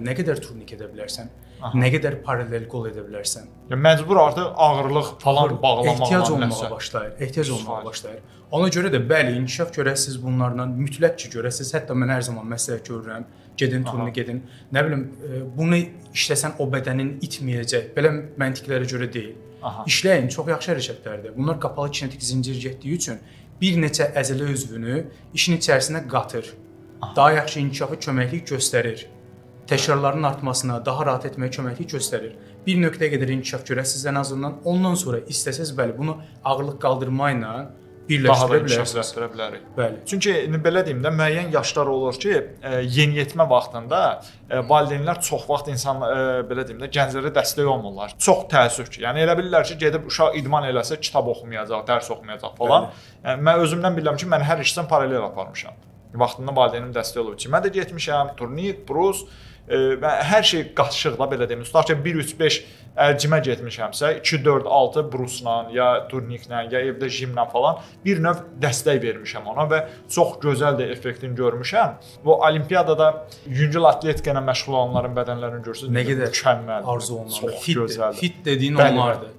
Nə qədər turnik edə bilərsən? Nə qədər paralel qol edə bilərsən? Yəni məcbur artıq ağırlıq falan bağlamaqla ehtiyac olmağa nəsə. başlayır. Ehtiyac olmağa 100%. başlayır. Ona görə də bəli, inkişaf görəsiz bunlarla, mütləq ki görəsiz. Hətta mən hər zaman məsləhət görürəm. Gedin turnik edin. Nə bilim, bunu işləsən o bədənin itməyəcək. Belə məntiqlərə görə deyil. İşləyin, çox yaxşı hərəkətlərdir. Bunlar qapalı kinetik zincir getdiyi üçün bir neçə əzələ üzvünü işin içərisinə qatır. Daha yaxşı inkişafa köməklik göstərir. Təkrarların artmasına, daha rahat etməyə köməklik göstərir. Bir nöqtəyə qədər inkişaf görəsiz ən azından. Ondan sonra istəsəz bəli, bunu ağırlıq qaldırma ilə Daha da birləşdirə inkişaf bilərsiniz. elətdirə bilərik. Bəli. Çünki indi belə deyim də, müəyyən yaşlar olur ki, yeniyetmə vaxtında valideynlər çox vaxt insan belə deyim də gənclərə dəstək olmurlar. Çox təəssüf ki, yəni elə bilirlər ki, gedib uşaq idman eləsə kitab oxumayacaq, dərs oxumayacaq falan. Yəni mən özümdən bilirəm ki, mən hər işdən paralel aparmışam. Vaxtında valideynim dəstək olub. Cimə də getmişəm, turnik, brus, və hər şey qaçışıq da belə deyim. Tutaq ki, 1 3 5 cimə getmişəmsə, 2 4 6 brusla ya turniklə ya evdə jimlə falan bir növ dəstək vermişəm ona və çox gözəl də effektini görmüşəm. Bu olimpiyadada yüngül atletika ilə məşğul olanların bədənlərini görsəniz Nə qədər mükəmməldir. arzu olunandır. Çox Fit, gözəldir. fit dediyin Bəli, onlardır.